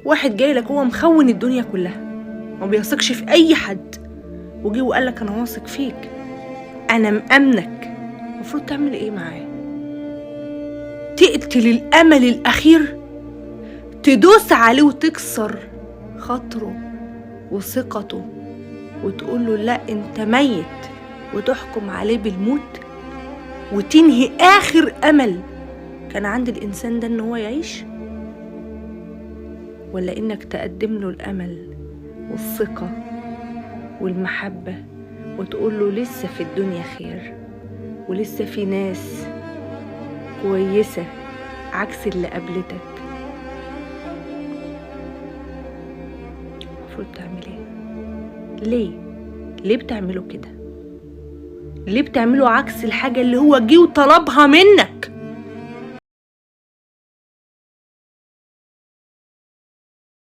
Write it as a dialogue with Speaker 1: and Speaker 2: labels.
Speaker 1: واحد جاي لك هو مخون الدنيا كلها، ما بيثقش في اي حد، وجي وقال لك انا واثق فيك، انا مأمنك، المفروض تعمل ايه معاه؟ تقتل الامل الاخير، تدوس عليه وتكسر خاطره وثقته وتقول له لا انت ميت، وتحكم عليه بالموت، وتنهي اخر امل كان عند الانسان ده ان هو يعيش؟ ولا انك تقدم له الامل والثقة والمحبة وتقول له لسه في الدنيا خير، ولسه في ناس كويسة عكس اللي قابلتك. المفروض تعمل ايه؟ ليه؟ ليه بتعملوا كده؟ ليه بتعملوا عكس الحاجة اللي هو جه وطلبها منك؟